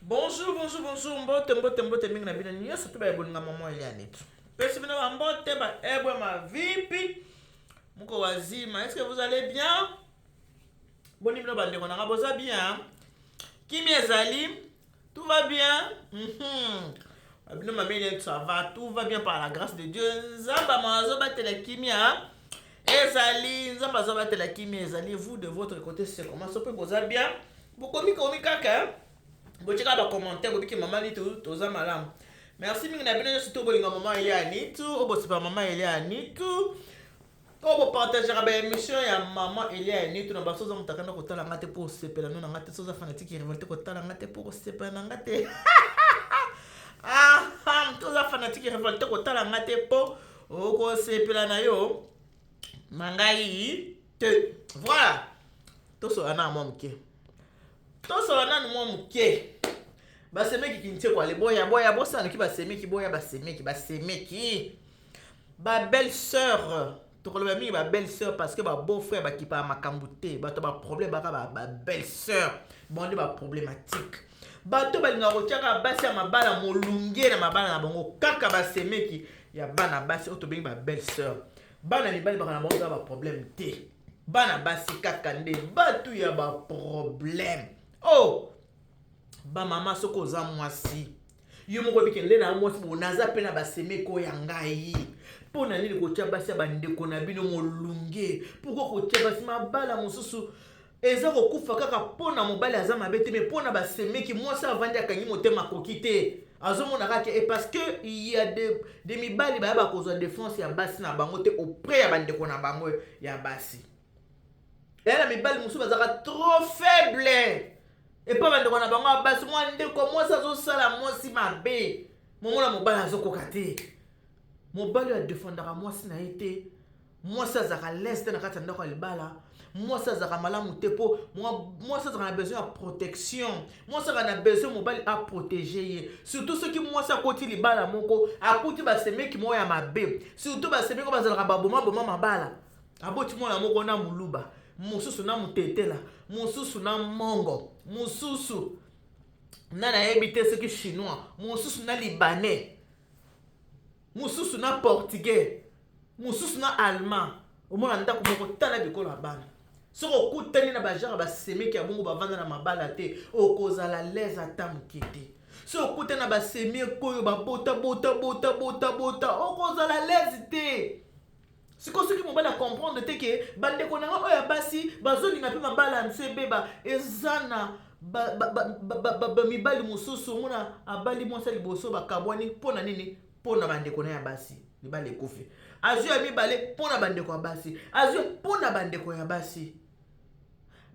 Bonjour, bonjour, bonjour, mbote, mbote, mbote mingi na bino nyonso to baye bolinga maman Eliane. Pesi bino ba mbote ba ebwe ma vipi. Muko wazima, est-ce que vous allez bien? Boni bino bandeko na nga boza bien? Kimia ezali? Tout va bien? Bino mama Eliane, ça va, tout va bien par la grâce de Dieu. Nzambe azobatela kimia. Ezali, Nzambe azobatela kimia ezali. Vous de votre côté, c'est comment? Sope boza bien? Bokomi komi kaka? Botika ba commentaire bobiki mama Nitu toza malamu. Merci mingi na bino nyonso to bolinga mama Elia Nitu, oyo bosipa mama Elia Nitu. Oyo bopartageaka ba émission ya mama Elia Nitu na baso oza moto akanda kotala nga te mpo osepela no na nga te, so oza fanatique révolte kotala nga te mpo kosepela na nga te. Ah, toza fanatique révolte kotala nga te mpo okosepela na yo na ngai te. Voilà, tosola na mwa moke, tosola nanu mwa moke. Basemeki kintie kwale boya boya bosanaki basemeki boya basemeki basemeki ba belle sœur, tokoloba mingi ba belle sœur parce que ba beau frère bakipaka makambo te, bato ba problème baka ba belle sœur bango nde ba problématique. Bato balingaka kotiaka basi ya mabala molunge na mabala na bango, kaka basemeki ya bana basi oyo tobengi ba belle sœur. Bana mibali baka na bango eza ba problème te, bana basi kaka nde bato ya ba problème. Oh bamama, soki oza mwasi yo moko oyebiki nde na mwasi bo naza mpe na basemeki oyo ya ngai, mpo na nini kotia basi ya bandeko na bino molunge? Pourquoi kotia basi mabala mosusu eza kokufa kaka mpo na mobali aza mabe te, mais mpo na basemeki? Mwasi avandi akangi motema, akoki te, azomona kaka e parce que il y a de mibali baya bakozwa défense ya basi na bango te auprès ya bandeko na bango ya basi. Eya na mibali mosusu bazalaka trop faible epa bandeko na bango ya basi. Mwa ndeko mwasi azosala mwasi mabe, momona mobali azokoka te, mobali oyo adefendaka mwasi na ye te. Mwasi azalaka lese te na kati ya ndako ya libala, mwasi azalaka malamu te, mpo mwasi azalaka na besoin ya protection, mwasi azalaka na besoin mobali aprotege ye. Surtout soki mwasi akoti libala moko, akuti basemeki moko ya mabe, surtout basemeki oyo bazalaka babomaboma mabala. Aboti mwana moko na moluba, mosusu na motetela, mosusu na mongo, mosusu na nayebi te soki chinois, mosusu na libanais, mosusu na portugais, mosusu na allemand. Omona ndako moko, tala bikolo ya bana. Soki okutani na bagenre basemeki ya bongo bavanda na mabala te, okozala lese ata moke te. Soki okutani na basemeki oyo babota bota bota bota bota, okozala lese te. Sikoyo soki mobali acomprendre te ke bandeko na nga oyo ya basi bazolinga mpe mabala ya miso ebeba, eza na bamibali mosusu omona abali mwasi ya liboso, bakabwani mpo na nini? Mpo na bandeko na ya basi. Libala ekufi, azwi ya mibale mpo na bandeko ya basi, azwi mpo na bandeko ya basi.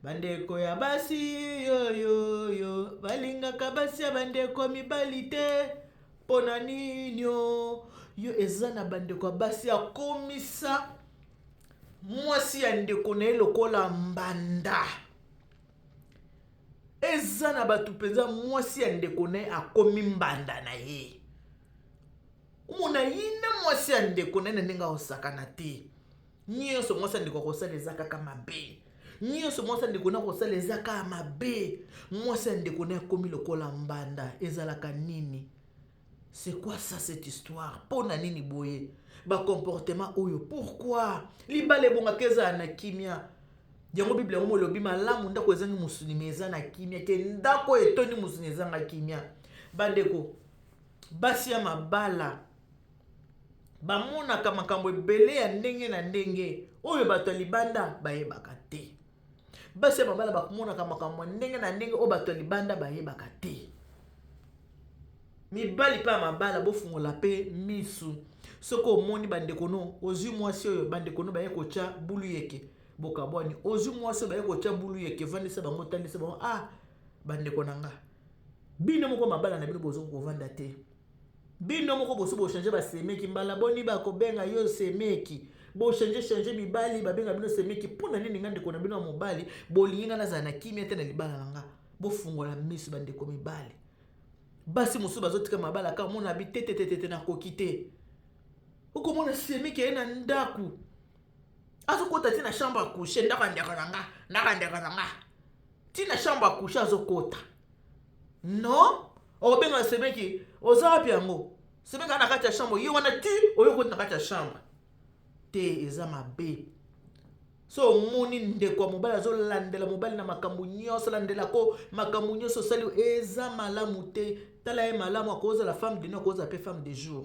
Bandeko ya basi yoyoyo balingaka basi ya bandeko mibali te, mpo na nini? Yo eza na bandeko ya basi akomisa mwasi ya ndeko na ye lokola mbanda. Eza na bato mpenza mwasi ya ndeko na ye akomi mbanda na ye. Omona yina mwasi ya ndeko na ye na ndenge akosakana te. Nyonso mwasi ya ndeko akosala eza kaka mabe, nyonso mwasi ya ndeko na akosala eza kaka mabe. Mwasi ya ndeko na ye akomi lokola mbanda. Ezalaka nini? C'est quoi ça, cette histoire? Mpo na nini boye bacomportement oyo? Pourquoi? Libala ebongaka ezala na kimia. Yango Bible yango molobi malamu ndako ezangi mosuni me eza na kimia ke ndako oyo etondi mosuni ezanga kimia. Bandeko basi ya mabala bamonaka makambo ebele ya ndenge na ndenge oyo bato ya libanda bayebaka te. Basi ya mabala bamonaka makambo ya ndenge na ndenge oyo bato ya libanda bayebaka te. Mibali mpe ya mabala, bofungola mpe misu. Soki omoni bandeko no, ozwi mwasi oyo bandeko no baye kotya bulu yeke, bokabwani. Ozwi mwasi oyo baye kotya bulu yeke, vandisa bango, talisa bango: ah, bandeko na nga, bino moko mabala na bino bozoki kovanda te. Bino moko bosi bochange basemeki mbala boni, bakobenga yo semeki. Bochange change mibali, babenga bino semeki mpo na nini? Nga ndeko na bino ya mobali, bolingi nga nazala na kimia te na libala na nga? Bofungola miso, bandeko mibali. Basi mosusu bazotika mabala kaka omona bi te te te, nakoki te. Okomona semeki aye na ndako, azokota ti na chambre à coucher, ndako ya ndeko na nga, ndako ya ndeko na nga, ti na chambre à coucher azokota. Non, okobenga semeki, oza wapi yango? Semeki na kati ya chambre, yo wana ti oyo okoti na kati ya chambre te, eza mabe. So omoni ndeko ya mobali azolandela mobali na makambo nyonso, alandelako makambo nyonso osali, eza malamu te. Tala ye malamu, akozala femme de nuit, akozala mpe femme de jour.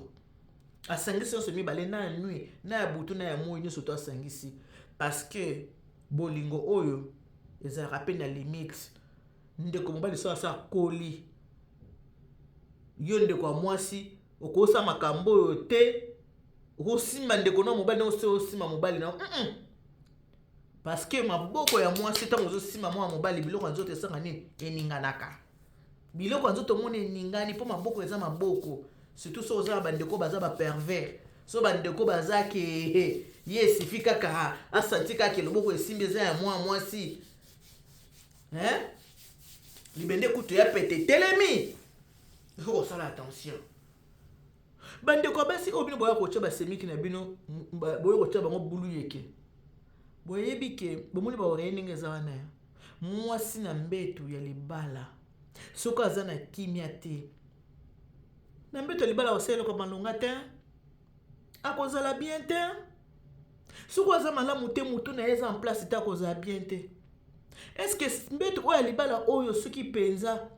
Asangisi nyonso mibale, na ya nuit, na ya butu, na ya moi, nyonso to asangisi, parce que bolingo oyo ezalaka mpe na limite. Ndeko mobali so asa akoli, yo ndeko ya mwasi okosala makambo oyo te, okosimba ndeko na mobali na ose, osimba mobali na Parce que maboko ya mwasi, ntango ozosimba mwana mobali, biloko ya nzoto esanga nini? Eninganaka. Biloko ya nzoto omoni eningani mpo maboko eza maboko. Surtout so oza na bandeko baza bapervers, so bandeko baza ke ye esifi kaka asanti kaka loboko esimbi eza ya mwana mwasi, hein? Libende kutu ya pete etelemi. Ifo kosala attention. Bandeko ya basi oyo bino boya kotya basemiki na bino, boya kotya bango bulu yeke, boyebi ke bomoni baoreiller ndenge eza wana. Mwasi na mbetu ya libala, soki aza na kimia te na mbeto ya libala, kosala eloko malonga te, akozala bien te. Soki aza malamu te, motu na ye eza en place te, akozala bien te. Est-ce mbeto oyo ya libala oyo, soki mpenza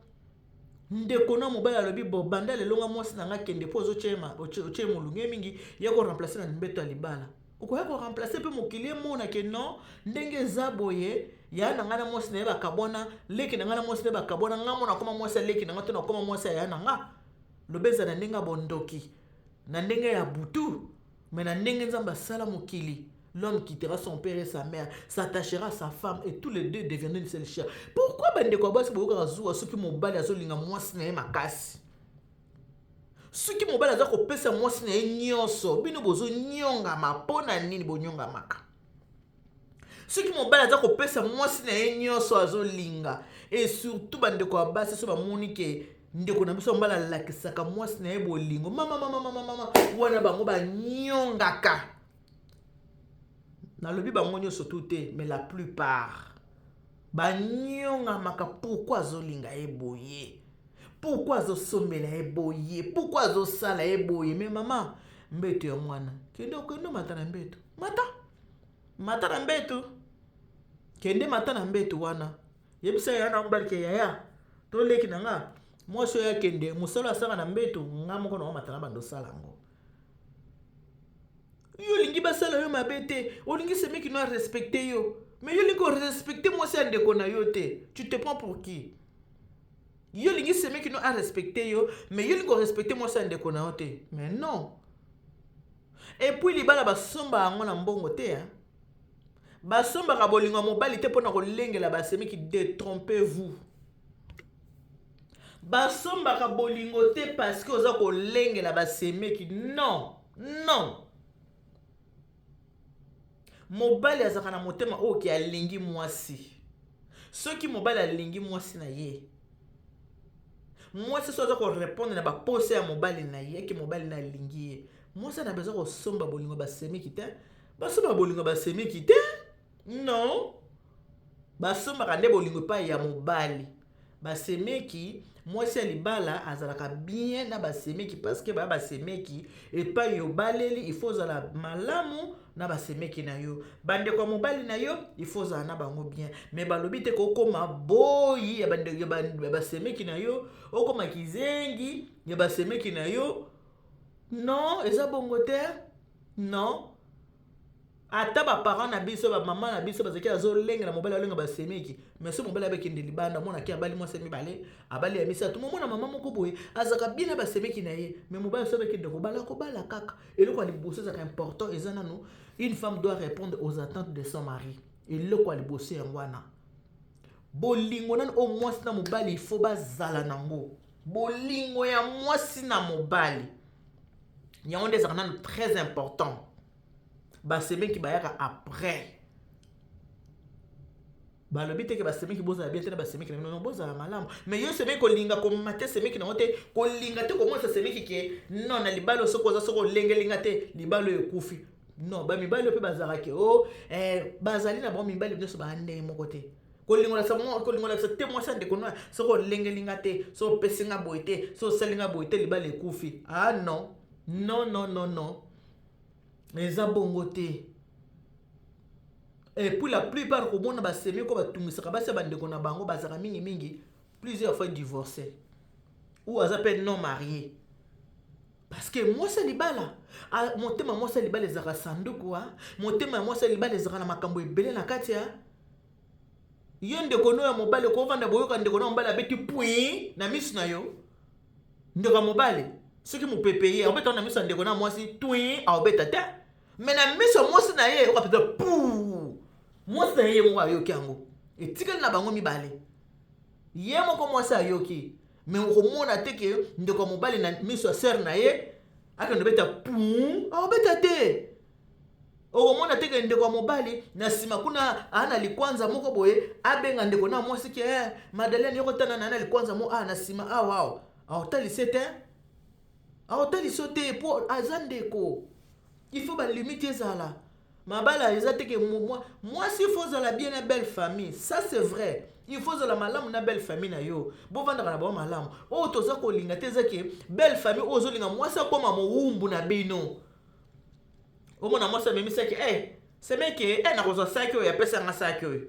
ndeko na mobali alobi: "Bo banda lelo nga mwasi na nga kende mpo otie molunge mingi, ya koremplacer na mbeto ya libala," okoya koremplacer mpe mokili emona ke non, ndenge eza boye, ya na ngai na mwasi na ye bakabwana, leki na ngai na mwasi na ye bakabwana, nga mo nakoma mwasi ya leki na nga to nakoma mwasi ya ya na nga. Loba eza na ndenge ya bondoki, na ndenge ya butu, mais na ndenge Nzambe asala mokili, l'homme quittera son père et sa mère, s'attachera à sa femme et tous les deux deviendront une seule chair. Pourquoi bandeko ya basi boyokaka zuwa soki mobali azolinga mwasi na ye makasi, soki mobali aza kopesa mwasi na ye nyonso, bino bozonyongama? Mpo na nini bonyongamaka soki mobali aza kopesa mwasi na ye nyonso azolinga? Et surtout bandeko ya basi, so bamoni ke ndeko na biso mobali alakisaka mwasi na ye bolingo, mama mama mama mama, wana bango banyongaka. Nalobi bango nyonso tu te, mais la plupart banyongamaka. Pourquoi azolinga ye boye? Pourquoi azosombela ye boye? Pourquoi azosala ye boye? Mais mama, mbeto ya mwana, kende, okende mata na mbeto, mata, mata na mbeto, kende mata na mbeto wana, yebisa yaya na mobali ke yaya toleki na nga, mwasi oyo akende mosala asala na mbeto, nga moko na mata na bando osala yango. Yo olingi basala yo mabe te, olingi semeki no arespecter yo, mais yo olingi korespecter mwasi ya ndeko na yo te. Tu te prends pour qui? Yo olingi semeki no arespecter yo, mais yo olingi korespecter mwasi ya ndeko na yo te. Mais non. Et puis libala, basomba yango na mbongo te, hein? Basombaka bolingo ya mobali te mpona kolengela basemeki. Détrompez-vous, basombaka bolingo te parce que oza kolengela basemeki. Non, non. Mobali azalaka na motema oyo ke alingi mwasi. Soki mobali alingi mwasi na ye, mwasi so aza korépondre na baposa ya mobali na ye, eke mobali na alingi ye, mwasi ana besoin kosomba bolingo basemeki te. Basomba bolingo basemeki te, non. Basombaka nde bolingo epai ya mobali. Basemeki, mwasi ya libala azalaka bien na basemeki parce que baya basemeki epai obaleli. Il faut ozala malamu na basemeki na yo, bandeko ya mobali na yo, il faut ozala na bango bien. Mais balobi te kokóma boyi ya basemeki na yo, okóma kizengi ya basemeki na yo. Non, eza bongo te, non. Ata baparent na biso, bamama na biso bazalaki azolengela mobali, alenga basemeki, mais so mobali abekende libanda, omonaki abali mwasi ya mibale, abali ya misato, momona mama moko boye azalaka bien na basemeki na ye. Mais mobali so abekende kobala, kobala kaka. Eloko ya liboso ezalaka important eza nanu, une femme doit répondre aux attentes de son mari. Eloko ya liboso yango wana. Bolingo nanu oyo mwasi na mobali ifo bazala nango, bolingo ya mwasi na mobali, yango nde ezalaka nanu très important. Basemeki bayaka après. Balobi teke basemeki bozala bien te na basemeki na bino, bozala malamu, mais yo semeki kolinga komata te semeki nango te, kolinga te komonisa semeki ke non, na libala soki oza, soki olengelinga te, libala oyo ekufi. Non, bamibali oyo mpe bazalaka ke o bazali na bango, mibali nyonso baa ndenge moko te. Kolinga olakisa te mwasi ya ndeko no, soki olengeli nga te, soki opesi nga boye te, soki osali nga boye te, libala ekufi. Ah non, non, non, non, non, eza bongo te. Et puis la plupart, komona basemi ko batungisaka basi ya bandeko na bango, bazalaka mingimingi plusieurs fois divorcé ou aza mpe non marié, parce que mwasi ya libala, motema mwasi ya libala ezalaka sanduku. A motema ya mwasi ya libala ezalaka na makambo ebele na kati ya yo. Ndeko no ya mobali okovanda, boyoka ndeko na mobali abeti pui na miso na yo. Ndeko ya mobali, soki mopepe ye aobeta na miso ya ndeko na mwasi, twi aobeta te, mais na miso ya mwasi na ye oka mpenza pu. Mwasi na ye, ye moko ayoki yango, etikali na bango mibale, ye moko mwasi ayoki. Mais okomona te ke ndeko ya mobali na miso ya sœur na ye akende obeta pu, aobeta te. Okomona te ke ndeko ya mobali na nsima kuna aa na likwanza moko boye, abenga ndeko na mwasi ke eh, Madeleine, yokotana na na likwanza mo a na nsima awa awa, aotalise te, aotalisa te, mpo aza ndeko. Il faut balimite ezala. Mabala eza te ke mwasi, il faut ozala bien na belle famille, ça c'est vrai. Il faut ozala malamu na belle famille na yo, bovandaka na bango malamu. Oyo toza kolinga te eza ke belle famille oyo ozolinga mwasi akóma mowumbu na bino. Omona mwasi amemisaki eh, semeki eh, nakozwa saki oyo, apesanga saki oyo.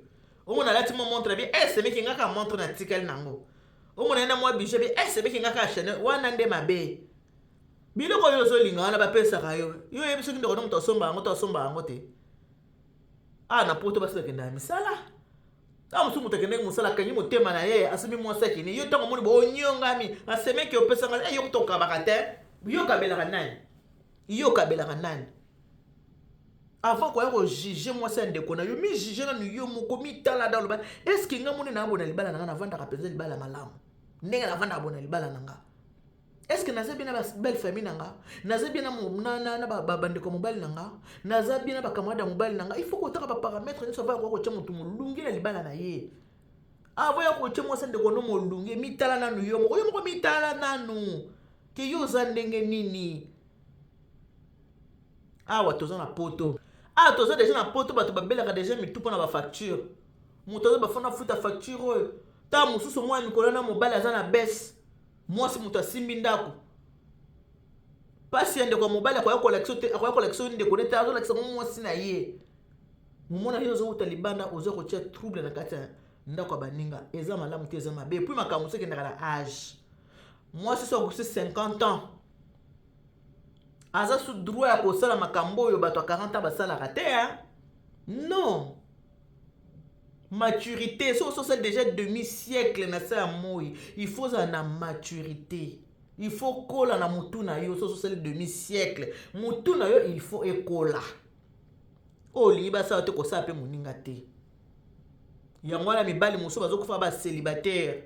Omona alati mwa montre bi eh, semeki, ngaka montre natikali nango. Omona ye na mwa bijou bi eh, semeki, ngaka Chanel wana. Nde mabe. Biloko oyo ozolinga wana bapesaka yo, yo oyebi soki ndeko no moto asomba yango to asomba yango te. Awa na Poto, basi bakendaka misala. Ntango mosusu moto akendaki mosala, akangi motema na ye, asombi mwasi, akende. Yo ntango omoni boonyongami, asemeki, opesanga eh, yo tokabaka te. Yo okabelaka nani? Yo okabelaka nani? Avant koya kojuger mwasi ya ndeko na yo, mijuger nanu yo moko, mitala da, oloba: est-ce nga moni na bona libala na nga, navandaka mpenza libala malamu ndenge navandaka bona libala na nga? Est ce que naza bien na belle famille na nga? Naza bien na bandeko ya mobali na nga? Naza bien na bacamarade ya mobali na nga? Il faut kotaka baparamètre nyonso avant ya koya kotia motu molungi na libala na ye. Avant ya kotia mwasi ndeko no molungi, mitala nanu yo moko, yo moko mitala nanu ke yo oza ndenge nini. Awa toza na Poto, awa toza déjà na Poto, bato babelaka déjà mitu mpo na bafacture. Moto aza bafona futa facture oyo, ntango mosusu mwana mikolo na mobali aza na bese, mwasi moto asimbi ndako. Mpasi ya ndeko ya mobali akoya kolakisa te, akoya kolakisa oyo ndeko nete azolakisa ngo mwasi na ye. Momona yo ozowuta libanda, oza kotia trouble na kati ya ndako ya baninga, eza malamu te, eza mabe. Et puis makambo mosusu ekendaka na âge. Mwasi so akokisi 50 ans, aza su droit ya kosala makambo oyo bato ya 40 ans basalaka te. Non, maturité. Soki osali déjà demi siècle na se ya moi, il faut ozala na maturité, il faut kola na motu na yo. Soki osali demi siècle, motu na yo il faut ekola. Oyo olingi basala te, kosala mpe moninga te. Yango wana mibali mosusu bazokufa bacélibataire,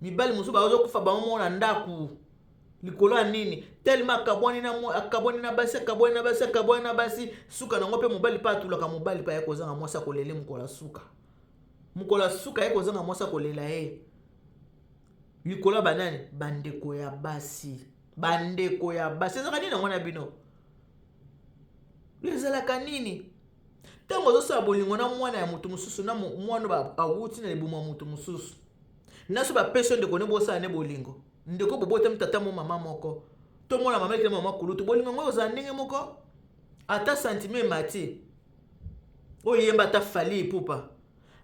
mibali mosusu bazokufa bango moko na ndako. Likolo ya nini? Telema akabwani na, akabwani na basi, akabwani na basi, akabwani na basi. Suka nango mpe mobali mpe atulaka, mobali mpe aye kozanga mwasi akolele. Mokolo ya suka, mokolo ya suka aye kozanga mwasi akolela ye likolo ya banani? Bandeko ya basi. Bandeko ya basi, ezalaka nini yango na bino? Ezalaka nini ntango ozosala bolingo na mwana ya moto mosusu, na mwana awuti na libumu ya moto mosusu? Naso bapesi yo ndeko ne, bosala ne bolingo, ndeko bobotami tata mo mama moko, to mwana mama ekele mama kulutu, bolingo yango ozala ndenge moko? Ata sentiment emati, oyo yemba ata Fally Ipupa: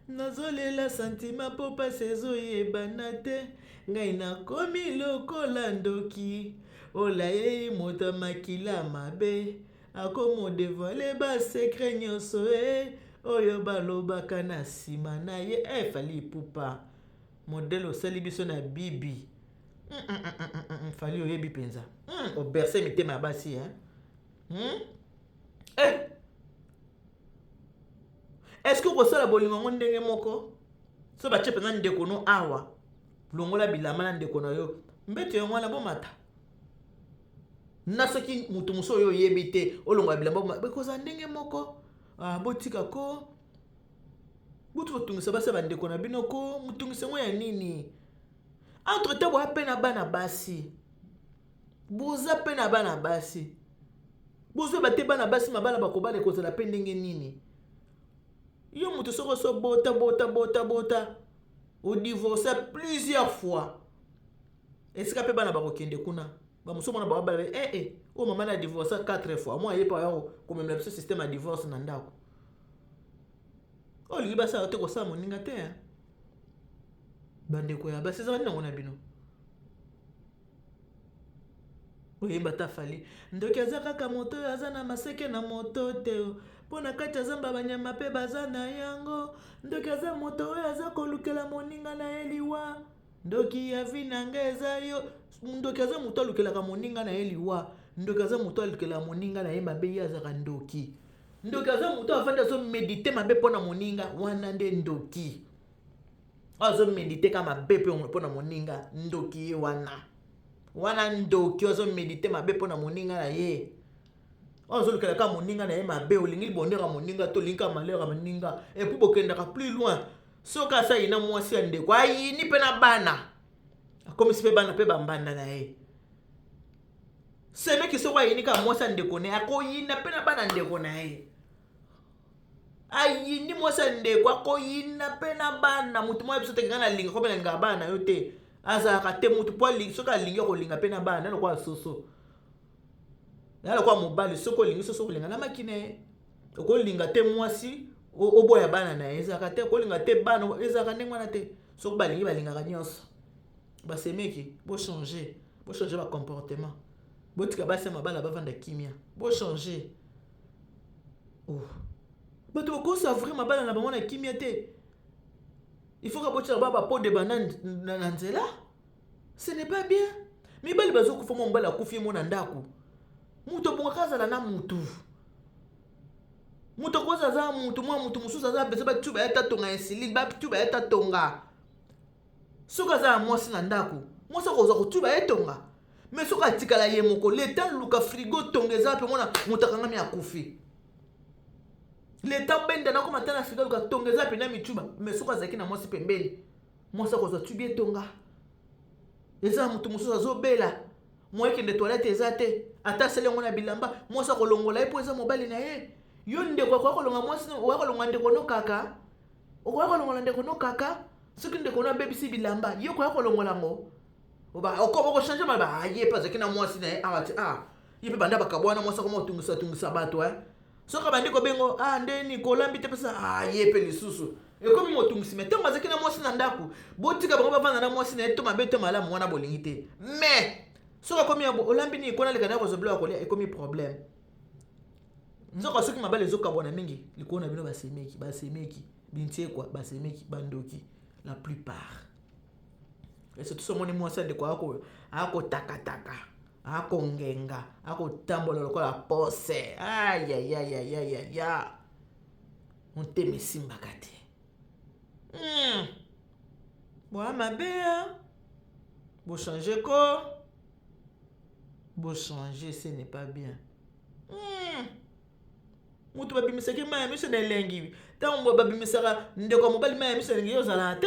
"Nazolela sentiment mpo pasi ezoyebana te, ngai nakomi lokola ndoki, olayei moto ya makila mabe, akomodévoiler basecret nyonso e oyo balobaka na nsima na ye." E Fally Ipupa, modèle osali biso na bibi. Fally, oyebi mpenza obercer mitema ya basi, hein? Eh! Est-ce que okosala bolingo yango ndenge moko so batie mpenza ndeko no awa, longola bilamba na ndeko na yo, mbeto yango wana bomata na soki moto mosusu oyo oyebi te, olongola bilamba, ekozala ndenge moko? Ah, botika ko butu kotungisa basi ya bandeko na bino. Ko motungisa yango ya nini? Entre temps boya mpe na bana basi, boza mpe na bana basi, bozoyeba te bana basi mabala bakobala ekozala mpe ndenge nini. Yo moto soki oso bota bota bota bota odivorce plusieurs fois, esika mpe bana bakokende kuna, bamosusu mona babala eh eh, oyo mama na divorce 4 fois, mwa ye mpe aya komemela biso système ya divorce na ndako. Oyo olingi basala te, kosala moninga te. Bandeko ya basi, ezala nini yango na bino? Oyemba ta Fally, ndoki aza kaka moto oyo aza na maseke na moto te, mpo na kati ya zamba banyama mpe baza na yango. Ndoki aza moto oyo aza kolukela moninga na ye liwa. Ndoki ya vie na ngai eza yo. Ndoki aza moto alukelaka moninga na ye liwa. Ndoki aza moto alukelaka moninga na ye mabe, ye azalaka ndoki. Ndoki aza moto avandi azomedite mabe mpo na moninga, wana nde ndoki. Oyo azomedite ka mabe mpo na moninga, ndoki ye wana. Wana ndoki oyo azomedite mabe mpo na moninga na ye, oyo azolukela kaka moninga na ye mabe. Olingi bonheur ya moninga to olingi kaka malheur ya moninga? Et puis bokendaka plus loin, soki asa ayina mwasi ya ndeko, ayini mpe na bana, akomisi mpe bana mpe bambanda na ye. Semeki soki ayini kaka mwasi ya ndeko na ye, akoyina mpe na bana ndeko na ye. Ayini mwasi ya ndeko, akoyina mpe na bana. Motu moko biso teke, ngai nalinga ko mpe nalingaka bana na yo te. Azalaka te motu po soki alingi, akolinga mpe na bana lokola soso ya lokola mobali. Soki olingi soso, okolinga na maki na ye. Okolinga te mwasi oboya bana na ye, ezalaka te. Okolinga te bana, ezalaka ndenge wana te. Soki balingi, balingaka nyonso. Basemeki, bochange, bochange bacomportement. Botika basi ya mabala bavanda kimia. Bochange. Oh. Bato bakosavre mabala na bango na kimia te. Il faut ka botiaka ba bapeau de banane na nzela. Ce n'est pas bien. Mibali bazokufa, mwa mobali akufi mo na ndako. Moto abongaka azala na mutu. Moto akoza aza mutu, mwa mutu mosusu aza besoin batuba ya tatonga insuline, batuba ya tatonga. Soki aza na mwasi na ndako, mwasi akozwa kotuba ye tonga. Mais soki atikala ye moko, leta luka frigo, tonga eza mpe mwana moto akangami akufi. Leta benda nakoma ata na frigo, luka tonga eza mpena mituba. Mais soki azalaki na mwasi pembeni, mwasi akozwa tubi etonga. Eza na moto mosusu azobela, moye kende toilette eza te, ata asali yango na bilamba, mwasi akolongola ye mpo eza mobali na ye. Yo ndeko akoya kolonga mwasi, okoya kolonga ndeko no kaka, okoya kolongola ndeko no kaka. Soki ndeko no abebisi bilamba, yo okoya kolongola yango, okochange maloba. Ye mpe azalaki na mwasi na ye awa ti ah, ye mpe banda bakabwana, mwasi akoma kotungisa tungisa bato. Soki abandi kobengo, ah, ndeni kolambi te mpesa, ah, ye mpe lisusu ekomi motungisi. Mais ntango azalaki na mwasi na ndako, botika bango bavanda na mwasi na ye, to mabe to malamu, wana bolingi te. Mais soki akomi olambi nini, kona aleka na kozwa biloko ya kolia, ekomi problème. Nzoka soki mabala ezokabwana mingi likolo na bino, basemeki, basemeki bintiekwa, basemeki bandoki la plupart. Et surtout so omoni mwasi ya ndeko akotakataka, akongenga, akotambola lokola pose, ayayayayaya, motema esimbaka te. Boya mabe, bochange ko, bochange, ce n'est pas bien. Moto babimisaki mai ya miso na elengi, ntango babimisaka ndeko ya mobali mai ya miso elengi, yo ozalaka te.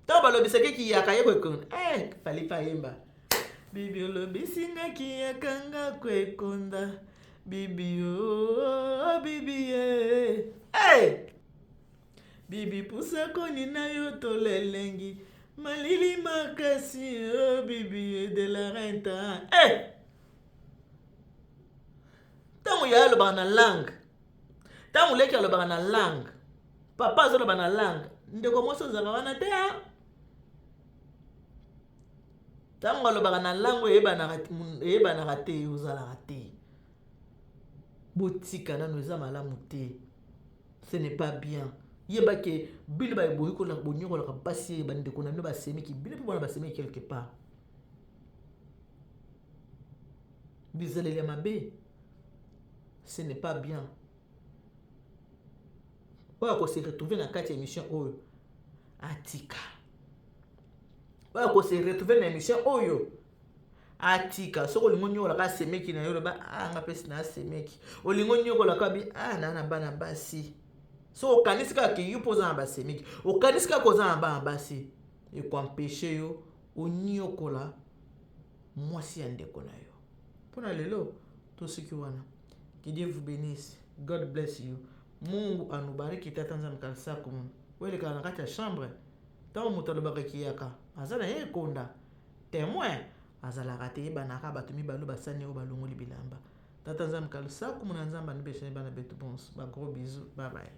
Ntango balobisaki kiyaka, ye koekonda. Eh, Fally pa yemba bibi, olobisinga kiyaka, nga koekonda bibi o bibi ye. Hey! Bibi pusa koni na yo, tola elengi, malili makasi o bibi de la renta. Hey! Ntango yaya alobaka na langue, ntango leki alobaka na langue, papa azoloba na langue, ndeko mwasi ozalaka wana te. Ntango alobaka na langue eyebanaka te, ozalaka te. Botika nano, eza malamu te, ce n'est pas bien. Yeba ke bino baboyi bonyokolaka basi bandeko na bino basemiki, bino mpe bona basemiki quelque part. Bizaleli ya mabe, ce n'est pas bien. Oyo akose retrouve na kati ya émission oyo, atika. Oyo akose retrouve na émission oyo, atika. Soki olingi onyokolaka asemeki na yo, loba: ah, nga mpesi na asemeki. Olingi onyokolaka bi, ah, naa na bana basi. So okanisi kaka ke yo mpo oza na basemeki, okanisi kaka oza na bana basi, ekoempêche yo onyokola mwasi ya ndeko na yo. Mpona lelo tosuki wana. Que Dieu vous bénisse. God bless you. Mungu anubariki tata Nzambe kalsaku oyo elekaka na kati ya chambre. Ntango moto alobaka kiyaka aza na ye ekonda témoin azalaka te, yebanaka bato mibale basani oyo balongoli bilamba. Tata Nzambe kalsaku muna Nzambe anubeshani bana betu bonso ba gros bisous, bye bye.